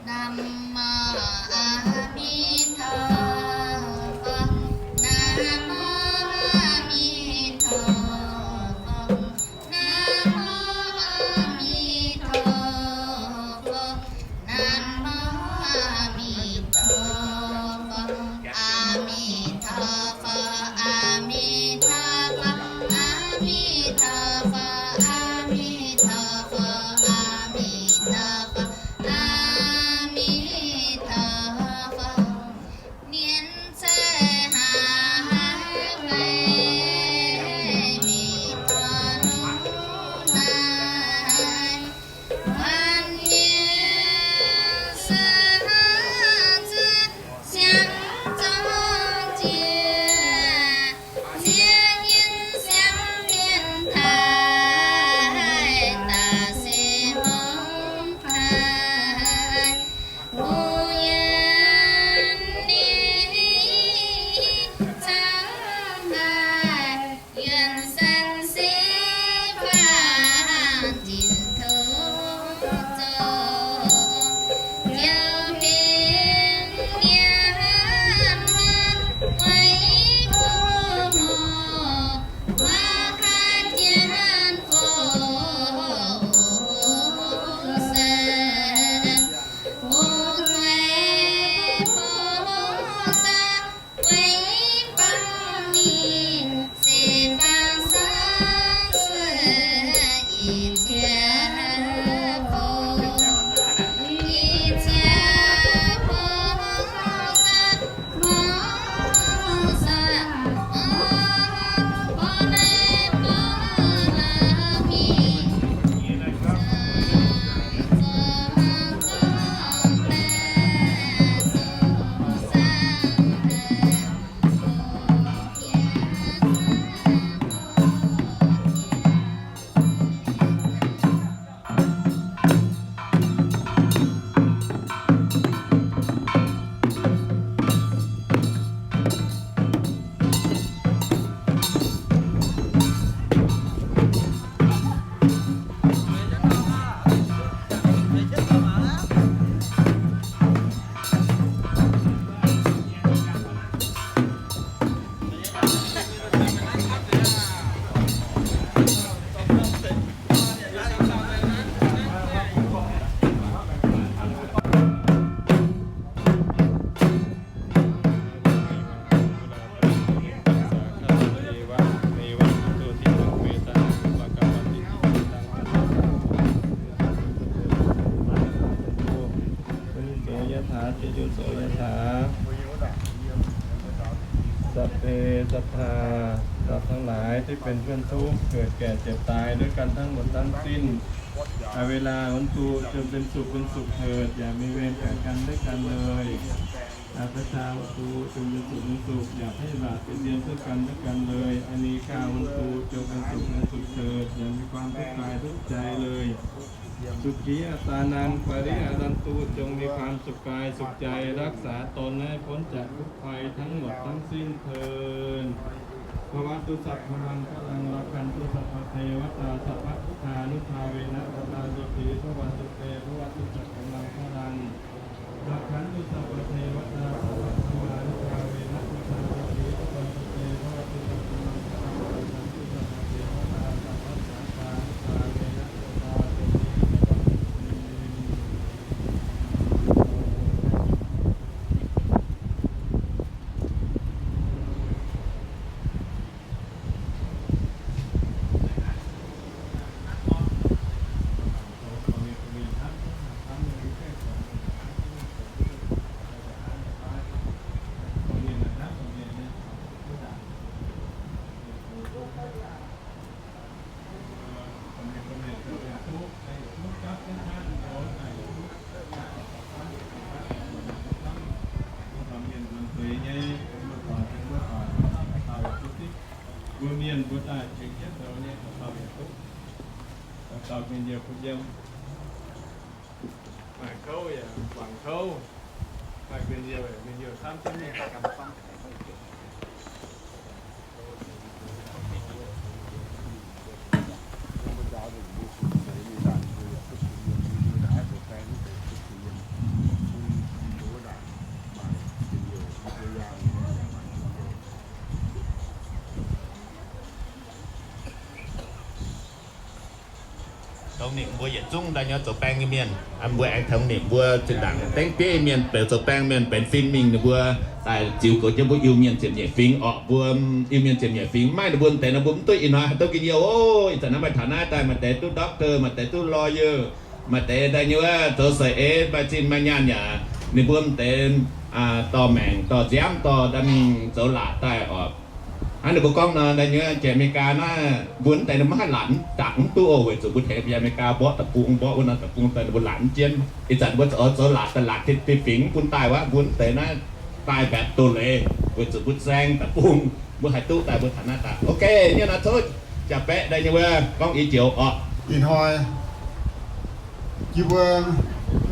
Nam mô A Mi Tho Pho. Nam mô A Mi Tho Pho. Nam mô A Mi Tho Pho. Nam mô A Mi Tho Pho. A Mi Tho Pho. A Mi Tho Pho. A Mi Tho Pho. A Mi Tho Pho. A Mi Tho Pho. A Mi Tho Pho. Nienv cai haaix haiz mingh dorh longx naaic, buatc nyei se haaix ziex siangx zorng jiex, ziex nyei siangx mienh taaih, da'sieqv hungh taaih. Mbuo yiem ninh caux maaih yuonh saeng-seix faanh tin-tungx zoux, ziouc benx nyanc weic kuv mouz, maiv haih janx fongc se. Puriso yathā, tejuso yathā. Sabbe sattā สัตว์ทั้งหลายที่เป็นเพื่อนทุกข์ เกิดแก่เจ็บตายด้วยกันทั้งหมดทั้งสิ้น Avera hontu จงเป็นสุขเป็นสุขเถิด อย่ามีเวรแก่กันและกันเลย Aggaccā hontu จงเป็นสุขเป็นสุข อย่าพยาบาทเบียดเบียนซึ่งกันและกันเลย Anīghā hontu จงเป็นสุขเป็นสุขเถิด อย่ามีความทุกข์กายทุกข์ใจเลย Sukhī attānaṃ pariharantu จงมีความสุขกายสุขใจ รักษาตนให้พ้นจากทุกข์ภัยทั้งหมดทั้งสิ้นเทอญ Bhavatu sabbamaṅgalaṃ rakkhantu sabbadevatā sabbabuddhānubhāvena sadā sotthī bhavantu te. Bhavatu sabbamaṅgalaṃ rakkhantu sabbadevatā sabbadhammānubhāvena sadā sotthī bhavantu te. Bhavatu sabbamaṅgalaṃ rakkhantu sabbadevatā sabbasaṅghānubhāvena sadā sotthī bhavantu te. Mbuo mienh mbuo daaih tengx jienv zoux nyei, dauh mienh yiem, mienh yiem, maaih kouv yaac guangc kouv, maaih mienh yiem, mienh yiem camv jienv mingh. Ninh mbuo yietc zungv daaih nyei zoux baeng nyei mienh, mbuo aengx tengx ninh mbuo zinh ndaangc dengv bieiv mienh, benx zoux baeng mienh benx fim mingh, ninh mbuo daaih ziux goux jienv mbuo Iu-Mienh ziepc nyeic fingx orqc. Mbuo Iu-Mienh ziepc nyeic fingx maaih ninh mbuo m'deix nor, mbuo mv duqv njien-youh. Ih zanc naaiv maaih taux naaiv daaih, maaih deix duqv doctor, maaih deix duqv lawyer, maaih deix daaih nyei wuov zoux saeng-eix, maaih zinh maaih nyaanh yaac ninh mbuo m'deix dorh maengc dorh nziaamv dorh daaih mingh zoux laatc daaih orqc. Hnangv ninh mbuo gorngv nor, daaih nyei jiex America naaiv, mbuo mv deix ninh mbuo maiv haih laatc, daqc mv duqv oc, weic zuqc mbuo tengx America mborqv deic-bung, mborqv wuov norm deic-bung daaih ninh mbuo laatc mv jienv. Ih zanc mbuo zoux, zoux laatc daaih laatc deix fingx bun daaih wuov, mbuo mv deix naaiv daaih mbaeqc doz-leiz weic zuqc mbuo zaeng deic-bung, mbuo haih duqv daaih mbuo taux naaiv daaih. Ok, nyei nor tov jaax-baeqv daaih nyei wuov gorngv ih joux orqc. Ih hnoi yie mbuo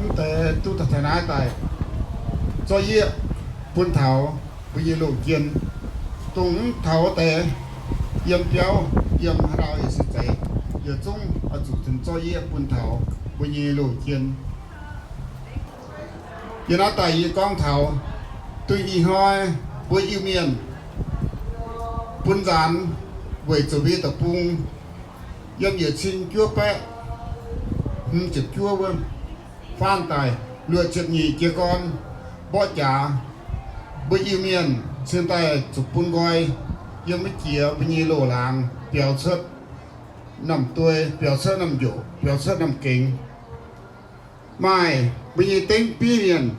mv deix duqv taux naaiv daaih zorqv yieqv bun taux mbuo nyei loz-jien, dongh mv taux deix yiem biauv yiem haaix ndau yaac se zeiz, yietc zungv oix zuqc tengx zorqv yieqv bun taux mbuo nyei loz-jien. Yiem naaiv daaih yie gorngv taux, dongh ih hnoi mbuo Iu-Mienh bun nzaanx weic zuqc mbuo nyei deic-bung yiem yietc cin juov baeqv hmz ziepc juov wuov faanv daaih luoqc ziepc nyeic jiez gorn mborqv jaax, mbuo Iu-Mienh cingx daaih zuqc bun nqoi yiem wuov jiex mbuo nyei loz-laangz biaux cuotv norm duei, biaux cuotv norm njoqc, biaux cuotv norm gengx. Maaih mbuo nyei dengv bieiv mienh,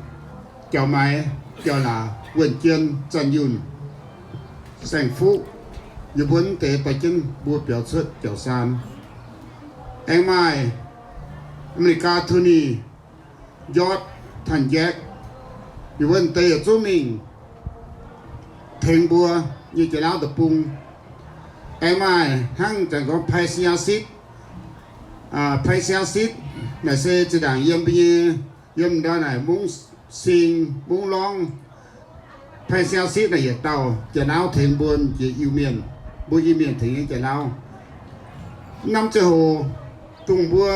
Jauv Maiv, Jauv Laac, Wuonh Jien, Zanh Yunh, Saeng Fuqv, yie mbuo mv deix dorh jienv mbuo biaux cuotv Jauv Saan. Aengx maaih America Tony, Njortv, Tanh Jaeqv, yie mbuo mv deix yietc zungv mingh tengx mbuo nyei Janx-Lauv deic-bung. Aengx maaih hnangv zanc gorngv Pai Sinyao Sitv, Pai Sinyao Sitv naaic se zinh ndaangc yiem mbuo nyei, yiem ndau naaic Mungv Sing, Mungv Lorngv. Pai Sinyao Sitv naaic yietc dauh Janx-Lauv tengx mbuo jiex Iu-Mienh, mbuo Iu-Mienh tengx nyei Janx-Lauv. Mv norm ziangh hoc dongh mbuo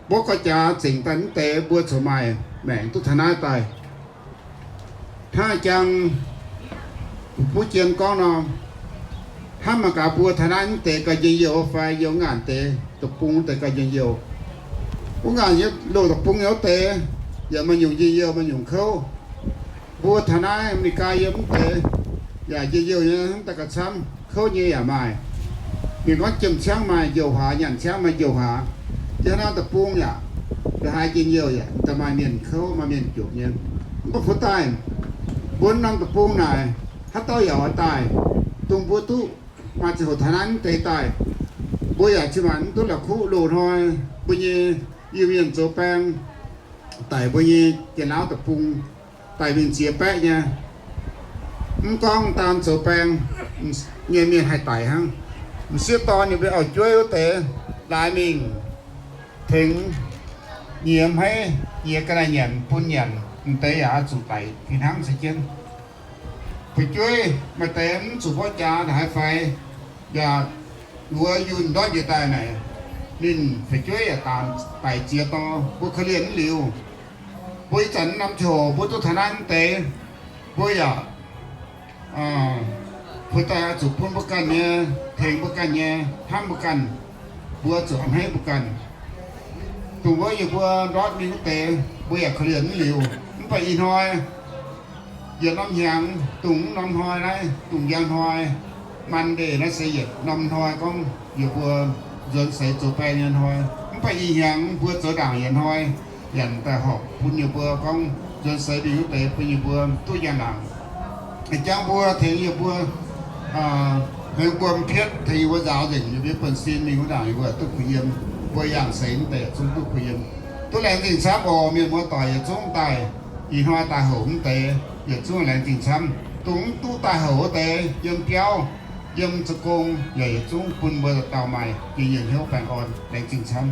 mborqv gau jaax zengc daaih mv deix mbuo corc maaih maengc duqv taux naaiv daaih. Hnangv jang fu'jueiv jien gorngv nor, hnamv mangc gaax mbuo taux naaiv mv deix gauh njien-youh fai yiem wuov ngaanc deix deic-bung mv deix gauh njien-youh. Wuov ngaanc nyei loz deic-bung nyei wuov deix yaac maaih nyungc njien-youh maaih nyungc kouv. Mbuo taux naaiv America yiem mv deix yaac njien-youh nyei hnangv daaih gauh camv, kouv nyei yaac maaih. Mienh gorngv jiem ciangv maaih njoux hlaax, nyanc ciangv maaih njoux hlaax. Yiem naaiv deic-bung yaac la'haaix njien-youh yaac daaih maaih mienh kouv maaih mienh jomc nyei. Mv baac fu'jueiv daaih, mbuo norm deic-bung naaic haaix dauh yaac oix daaih, dongh mbuo duqv maaih ziangh hoc taux naaiv mv deix daaih, mbuo yaac cin-maanc mv duqv la'kuqv loz-hnoi mbuo nyei Iu-Mienh zoux baeng daic mbuo nyei Janx-Lauv deic-bung daic mingh ziex baeqv nyei. Mv gorngv daan zoux baeng nyei mienh haih daic hnangv. M'sieqv dorn ninh mbuo auv-jueiv wuov deix laaix mingh tengx nyiex hmeiv, nyiex ga'naaiv nyanc bun nyanc, m'deix yaac oix zuqc daic fih hnangv se jienv. Fu'jueiv maaih deix mv zuqc mborqv jaax haaix fai, yaac wuov yunh ndortv njiec daaih naaic, ninh fu'jueiv yaac daic ziex dauh, mbuo korv-lienh mv liuz. Mbuo ih zanc norm ziangh hoc mbuo duqv taux naaiv mv deix, mbuo yaac fu'jueiv daaih zuqc bun mbuo ganh nyei, tengx mbuo ganh nyei, hnamv mbuo ganh, mbuo zuqc a'hneiv mbuo ganh. Dongh wuov yie mbuo ndortv mingh wuov deix, mbuo yaac korv-lienh mv liuz. Mv baac ih hnoi yietc norm hnyangx, dongh mv norm hnoi naaiv, dongh njang hnoi, Monday naaiv se yietc norm hnoi gorngv yie mbuo nzuonx seix zoux baeng nyei hnoi. Mv baac ih hnyangx mbuo zoux ndaangc yietc hnoi, yaac daaih horpc bun yie mbuo gorngv nzuonx seix mingh wuov deix bun yie mbuo duqv njang-laangc. Jangx mbuo tengx yie mbuo, tengx mbuo m'pietv, tengx yie mbuo nzaaux nzengc yie mbuo buonv-sin mingh wuov ndaangc yie mbuo duqv kuh yiem. Mbuo yangh seix mv deix zungv duqv kuh yiem. Duqv laengz zingh camv oc, mienh muoz-doic yietc zungv daaih ih hnoi daaih houc mv deix yietc zungv laengz zingh camv. Dongh mv duqv daaih houc wuov deix yiem biauv, yiem za'gong yaac yietc zungv bun mbuo dauh dauh maaih njien-youh hnyouv baengh orn, laengz zingh camv.